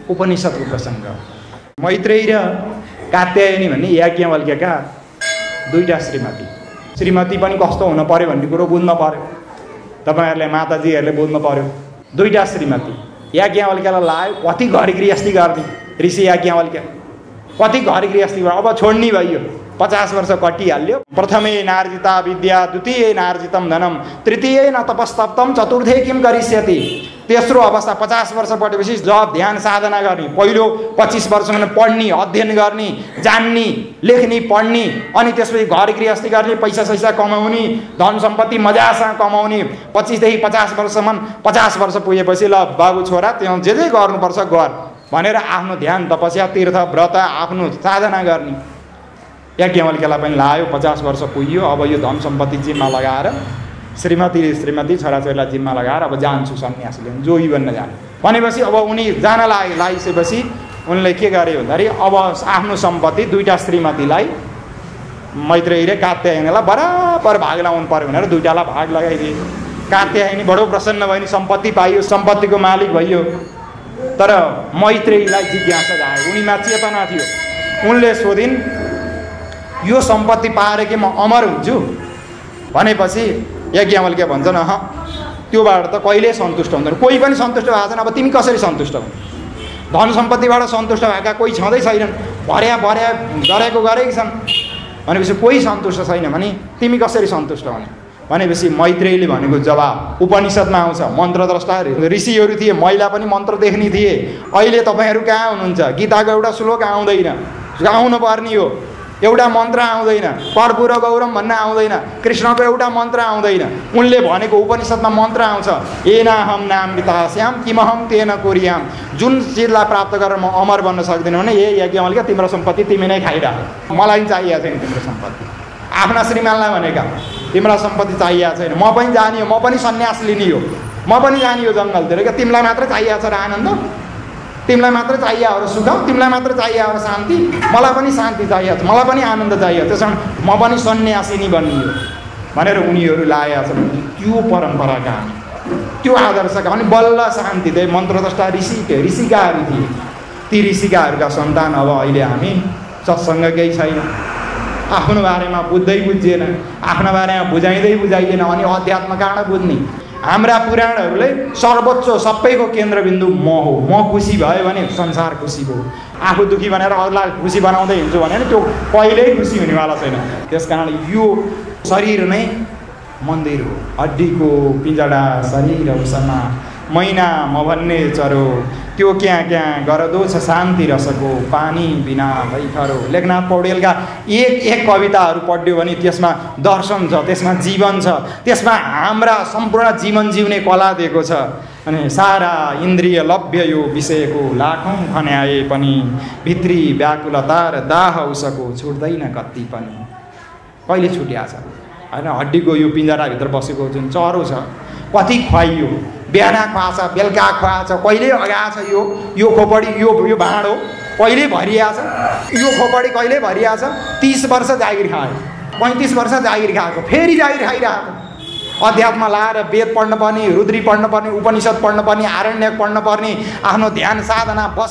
उपनिषद्को प्रसङ्ग। मैत्रेयी र कात्यायनी भन्ने याज्ञवल्क्यका दुईटा श्रीमती पनि कस्तो हुन पर्यो भन्ने कुरो बुझ्न पर्यो। तपाईहरुले माताजीहरुले बुझ्न पर्यो। दुईटा श्रीमती याज्ञवल्क्यलाई लायो, कति घर गृहस्थी गर्ने ऋषि याज्ञवल्क्य, कति घर गृहस्थी गर्ने। अब छोड्नी भयो, 50 वर्ष कटिहाल्यो। प्रथमे नार्जिता विद्या, द्वितीय नार्जितम धनम, तृतीय न तपस्तप्तम, चतुर्थे किम करिष्यति। तेस्रो अवस्था 50 वर्ष पढेपछि जप ध्यान साधना गर्ने। पहिलो 25 वर्षमा पढ्ने, अध्ययन गर्ने, जान्ने, लेख्ने, पढ्ने, अनि त्यसपछि घर गृहस्थी गर्ने, पैसा सैसा कमाउने, धन सम्पत्ति मजासँग कमाउने। 25 देखि 50 वर्षसम्म, 50 वर्ष पुगेपछि ल बाबु छोरा त्यो जे जे गर्नुपर्छ गर भनेर आफ्नो ध्यान तपस्या तीर्थ व्रत आफ्नो साधना गर्ने। याज्ञवल्क्यलाई पनि लायो, 50 वर्ष पुग्यो। अब यो धन सम्पत्ति जिम्मा लगाएर श्रीमती छोराछोरीलाई जिम्मा लगाएर अब जान्छु सन्यास लिन, जोगी बन्न जाने भनेपछि अब उनी जान लागिसकेपछि उनले के गरे भन्दाखेरि अब आफ्नो सम्पत्ति दुईटा श्रीमतीलाई मैत्रेयी र कात्यायनीलाई बराबर भाग लगाउनु पर्यो भनेर दुईटालाई भाग लगाइदिए। कात्यायनी बडो प्रसन्न भयो, सम्पत्ति पाइयो, सम्पत्तिको मालिक भइयो। तर मैत्रेयीलाई जिज्ञासा जाग्यो, उनीमा चेतना थियो। उनले सोधिन् यो सम्पत्ति पाएर के म अमर हुन्छु भनेपछि याज्ञवल्क्य भन्छन् अह त्योबाट त कहिले सन्तुष्ट हुँदैन, कोही पनि सन्तुष्ट भएको छैन। अब तिमी कसरी सन्तुष्ट हुन्? धन सम्पत्तिबाट सन्तुष्ट भएका कोही छँदै छैनन्, भर्या गरेको गरेकै छन् भनेपछि कोही सन्तुष्ट छैन भने तिमी कसरी सन्तुष्ट हुने भनेपछि मैत्रेयीले भनेको जवाब उपनिषदमा आउँछ। मन्त्रद्रष्टा ऋषिहरू थिए, महिला पनि मन्त्र देख्ने थिए। अहिले तपाईँहरू कहाँ हुनुहुन्छ? गीताको एउटा श्लोक आउँदैन, आउनु पर्ने हो। एउटा मन्त्र आउँदैन, कर्पूर गौरम भन्न आउँदैन, कृष्णको एउटा मन्त्र आउँदैन। उनले भनेको उपनिषदमा मन्त्र आउँछ, एनाहम नामृता श्याम किमहम तेन कुर्याम। जुन चिजलाई प्राप्त गरेर म अमर बन्न सक्दिनँ भने ए याज्ञवल्क्य तिम्रो सम्पत्ति तिमी नै खाइरह, मलाई चाहिएको छैन तिम्रो सम्पत्ति। आफ्ना श्रीमानलाई भनेका तिम्रो सम्पत्ति चाहिएको छैन, म पनि जाने हो, म पनि सन्यास लिने हो, म पनि जाने हो जङ्गलतिर। क्या तिमीलाई मात्र चाहिएको छ र आनन्द, तिमीलाई मात्र चाहियो हो र सुख, तिमीलाई मात्र चाहियो हो र शान्ति, मलाई पनि शान्ति चाहिएको छ, मलाई पनि आनन्द चाहियो, त्यसो भने म पनि सन्यासिनी बन्ने हो भनेर उनीहरू लागेका छन्। त्यो परम्पराका हामी, त्यो आदर्शका भने बल्ल शान्ति थिए। मन्त्रद्रष्टा ऋषिकाहरू थिए, ती ऋषिकाहरूका सन्तान। अब अहिले हामी सत्सङ्ग केही छैन, आफ्नो बारेमा बुझ्दै बुझिएन, आफ्नो बारेमा बुझाइँदैन, अनि अध्यात्म कहाँ बुझ्ने। हाम्रा पुराणहरूले सर्वोच्च सबैको केन्द्रबिन्दु म हो, म खुसी भयो भने संसार खुसी भयो। आफू दुखी भनेर अरूलाई खुसी बनाउँदै हिँड्छु भने त्यो कहिल्यै खुसी हुनेवाला छैन। त्यस कारण यो शरीर नै मन्दिर हो, हड्डीको पिंजडा शरीर उसमा मैना म भन्ने चरो, त्यो क्या गरदो छ शान्ति रसको पानी बिना भैखरो। लेखनाथ पौडेलका एक कविताहरू पढ्यो भने त्यसमा दर्शन छ, त्यसमा जीवन छ, त्यसमा हाम्रा सम्पूर्ण जीवन जिउने कला दिएको छ। अनि सारा इन्द्रिय लभ्य यो विषयको लाखौँ खन्याए पनि भित्री व्याकुलता र दाह उसको छुट्दैन कति पनि। कहिले छुट्या छ होइन? हड्डीको यो पिंजडाभित्र बसेको जुन चरो छ, कति खुवाइयो, बिहान खुवाछ, बेलुका खुवाछ, कहिले अगाछ यो खोपडी, यो भाँडो कहिले भरियाछ, यो खोपडी कहिले भरियाछ। 30 वर्ष जागिर खायो, 35 वर्ष जागिर खाएको, फेरि जागिर खाइरहेको। अध्यात्म लाएर वेद पढ्न पर्ने, रुद्री पढ्न पर्ने, उपनिषद पढ्न पर्ने, आरण्यक पढ्न पर्ने, आफ्नो ध्यान साधना बस